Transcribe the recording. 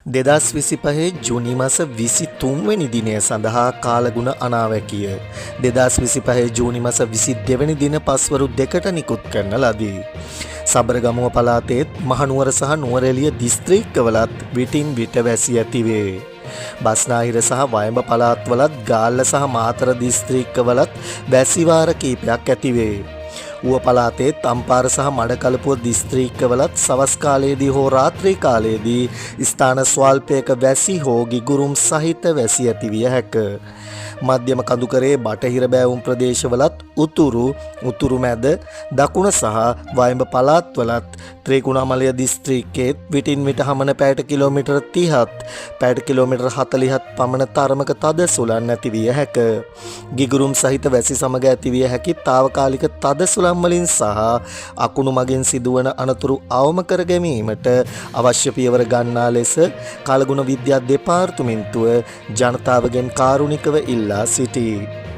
2025 ජුනි මස 23 වෙනි දිනය සඳහා කාලගුණ අනාවැකිය 2025 ජූනි මස 22 වෙනි දින පස්වරු 2ට නිකුත් කරන ලදී. සබරගමුව පළාතේත් මහනුවර සහ නුවරඑළිය දිස්ත්‍රික්කවලත් විටින් විට වැසි ඇතිවේ. බස්නාහිර සහ වයඹ පළාත්වලත් ගාල්ල සහ මාතර දිස්ත්‍රික්කවලත් වැසිවාර කීපයක් ඇතිවේ. ඌව පළාතේ අම්පාර සහ මඩකලපුව දිස්ත්‍රික්කවලත් සවස් කාලයේදී හෝ රාත්‍රී කාලයේදී ස්ථාන ස්වල්පයක වැසි හෝ ගිගුරුම් සහිත වැසි ඇතිවිය හැක. මධ්‍යම කඳුකරේ බටහිර බෑවුම් ප්‍රදේශවලත් උතුරු, උතුරු මැද, දකුණ සහ වයඹ පළාත්වලත් ත්‍රිකුණාමලය දිස්ත්‍රික්කයේත් විටින් විට හමන පැයට කිලෝමීටර් 30ත් පැයට කිලෝමීටර් 40ත් පමණ තරමක තද සුළං ඇතිවිය හැක. ගිගුරුම් සහිත වැසි සමග ඇතිවිය හැකි තාවකාලික තද සුළං වලින් සහ අකුණු මගින් සිදුවන අනතුරු අවම කර ගැනීමට අවශ්‍ය පියවර ගන්නා ලෙස කාලගුණ විද්‍යා දෙපාර්තමේන්තුව ජනතාවගෙන් කාරුණිකව ඉල්ලා සිටී.